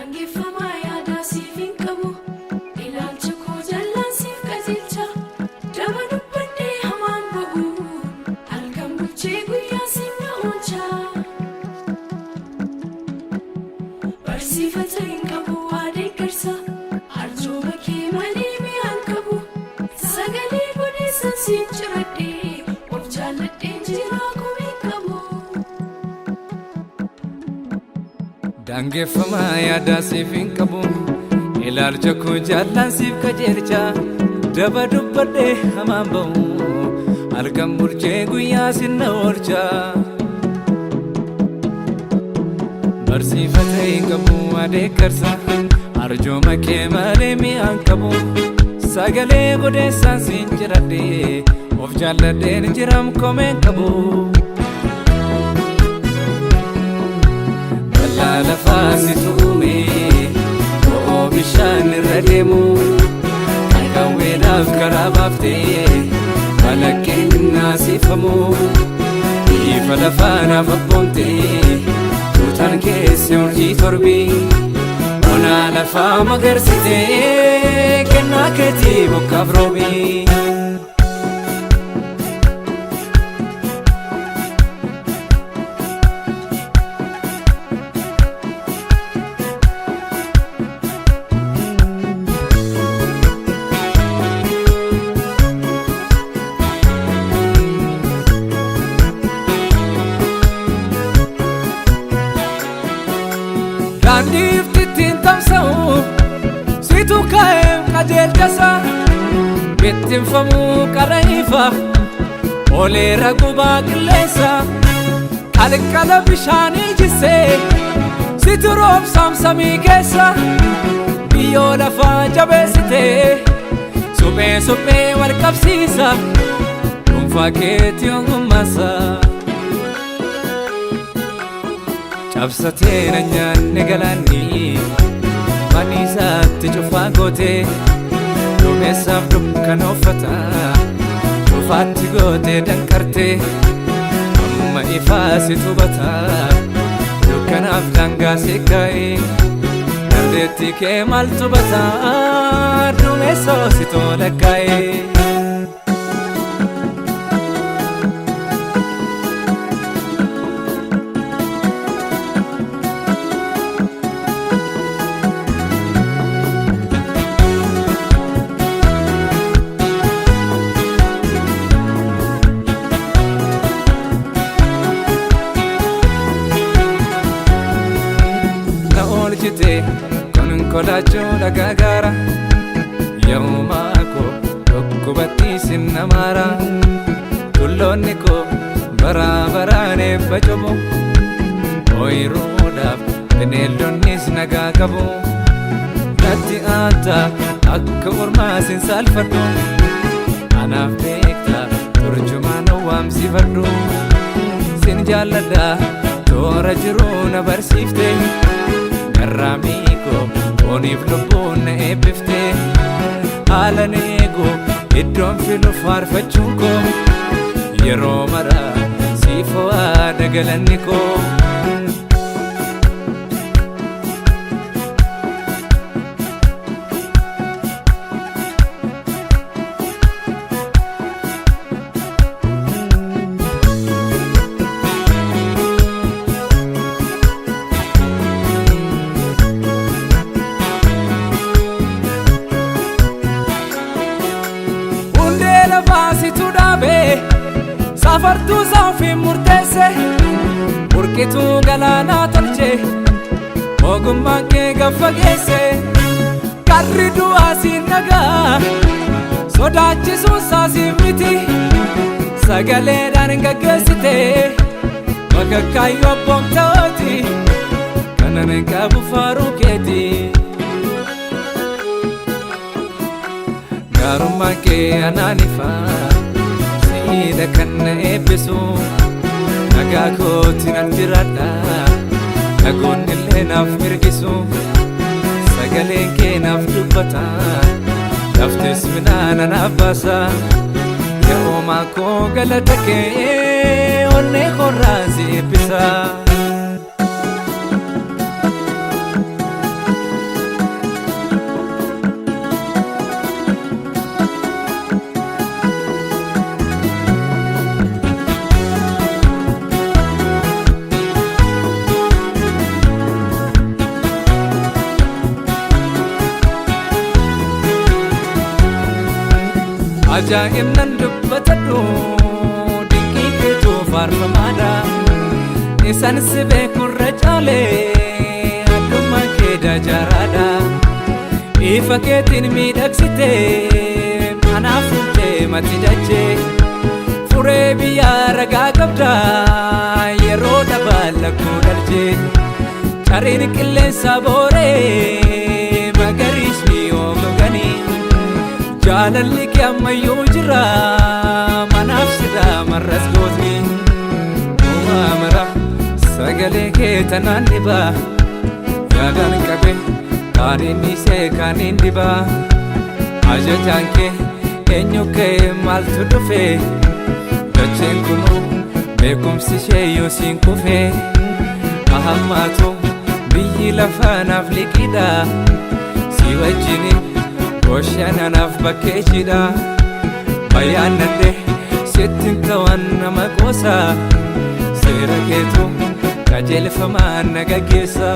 Daangeffamaa yaadaa siif hin qabu. Ilaalcha koo jallaan siif qajeelcha. Daba dubbadhee hamaan ba'u. Halkan bulchee guyyaa siin na oolcha. Barsiifata hin qabu waa deeggarsa. Arjooma kee malee mi'aan qabu. Sagalee godheessan siin ciradhee. Of jaalladheen jiraa komeen qabu. Daangeffamaa yaadaa siif hin qabu. Ilaalcha koo jaallaan siif qajeelcha. Daba dubbadhee hamaan ba'u. Halkan bulchee guyyaa sinna oolcha. Barsiifata hin qabu adeeggarsa. Arjooma kee malee mi'aan qabu. Sagalee godeessaan siin jiradhee. Of jaalladheen jiram komeen qabu. Bal'aa lafaa si tuume bo'oo bishaan irra deemu qaqawweedhaaf karaa baaftee balaqqeen naasifamu ifa lafaa naaf abboomtee tuutaan keessa urjii torbi onaa lafaa magarsitee kennaa keetii bokkaaf roobi. Daandii ifti ittiin tamsa'u situ ka'eef qajeelchasa bittinfamuu qara ifa oleera gubaa qilleensa qalqala bishaanii jissee situ roobsaam samii keessa biyyoo lafaa jabeessitee suphee suphee wal qabsiisa dhuunfaa keetii ogummaasa. Cabsatee na nyaanne galaanni manni isaatti cufaa gootee duumessaaf dukkana uffata cufaatti gootee danqartee amma ifaa si tubata dukkanaaf daangaa si kaa'ee dandeettii kee maal tubata duumessoo si tola kaa'ee. Na oolchite konkolaachuu dhagaa gaara yoomaa koo dhukkubatti sin namaara tulloonni koo baraa baraan eebba cubu ooyiruudhaaf bineeldonnis nagaa qabu natti aanta akka ormaa sin saalfadhu anaaf beekta turjumaan waamsifadhu sin jaalladha toora jiruu na barsiifte garraamii koo fooniif lubbuun na eebbifte haalan eegu iddoon filu faarfachuun koo yeroo mara siif ho'aadha galanni koo. Hundee lafaa situ dhaabee safartuu isaa ofiin murteesse burqituu galaanaa tolche ogummaan kee gad fageesse karri du'aa siin nagaa sodaachisuun isaa siin miti sagaleedhaan gaggeessite bakakkaayyo abboomtaati kanan qabu faaruu keeti. Gaarummaan kee anaan ifa siidha kan na eebbisu nagaa kooti nan jiraadha dhagoonni illee naaf mirgisu sagaleen kee naaf dubbata laftis midhaan anaaf baasa yaa uumaa koo galata kee onnee koorraa si eebbisa. Ajaa'ibnan dubbatadhu, dinqii keetu faarfamaadha. Isaan si beekurra caalee addummaan kee dajaaraadha. Ifa keetiin miidhagsitee anaaf fuutee mati dachee. Furee biyyaa ragaa qabda, yeroo dhabaa lakkuu dhalchee. Cariin qilleensa booree magariisni yoo goganii. Jaalalli kee ammayyuu jira, manaaf sidaa marras gootni. Uumaa mara sagalee kee tanaan dhibaa, yaadaan qabe kaaniin dhiisee kaaniin dhibaa. Ajajaan kee eenyu kee maaltu dhufe? Dacheen kunuu beekumsi ishee yoo siin kufe. Ahammaatu biyyi lafaa naaf liqidha, si wajjini boshananaaf bakkee jidha. Bayyaannadhe sittin ta'an nama qoosa, seera keetu qajeelfamaan na gaggeessa.